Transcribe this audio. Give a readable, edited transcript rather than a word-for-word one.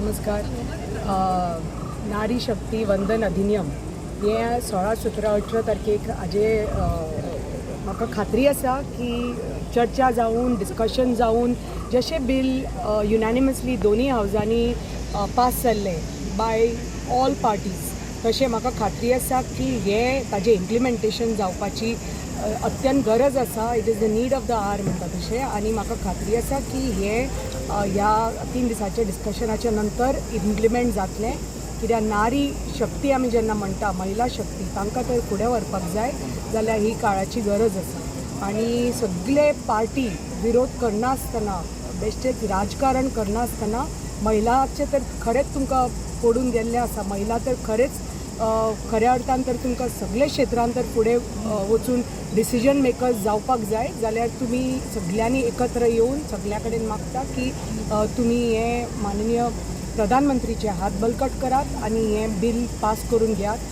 नमस्कार. नारी शक्ती वंदन अधिनियम हें 16, 17, 18 तारखेक हाजे म्हाका खात्री आसा की चर्चा जावन, डिस्कशन जावन, जशें बील युनॅनिमसली दोनूय हावजांनी पास जाल्लें बाय ऑल पार्टीज, तशें म्हाका खात्री आसा की हें ताजें इम्प्लिमेंटेशन जावपाची अत्यंत गरज आसा. It is the need of the hour म्हणटा तशें. आनी म्हाका खात्री आसा की हें ह्या 3 दिसाच्या डिस्कशनाच्या नंतर इम्प्लिमेंट जातलें, कित्याक नारी शक्ती आमी जेन्ना म्हणटा, महिला शक्ती, तांकां तर फुडें व्हरपाक जाय जाल्यार ही काळाची गरज आसा. आनी सगळे पार्टी विरोध करनासतना, बेश्टेच राजकारण करनासतना, महिलाचें तर खरेंच तुमकां पडून गेल्लें आसा. महिला तर खरेंच खऱ्या अर्थान तर तुमकां सगळे क्षेत्रान तर फुडें वचून डिसिजन मेकर्स जावपाक जाय जाल्यार तुमी सगल्यांनी एकत्र येवन सगल्या कडेन मागता की तुमी हें माननीय प्रधानमंत्रीचे हात बळकट करात आनी हें बील पास करून घेयात.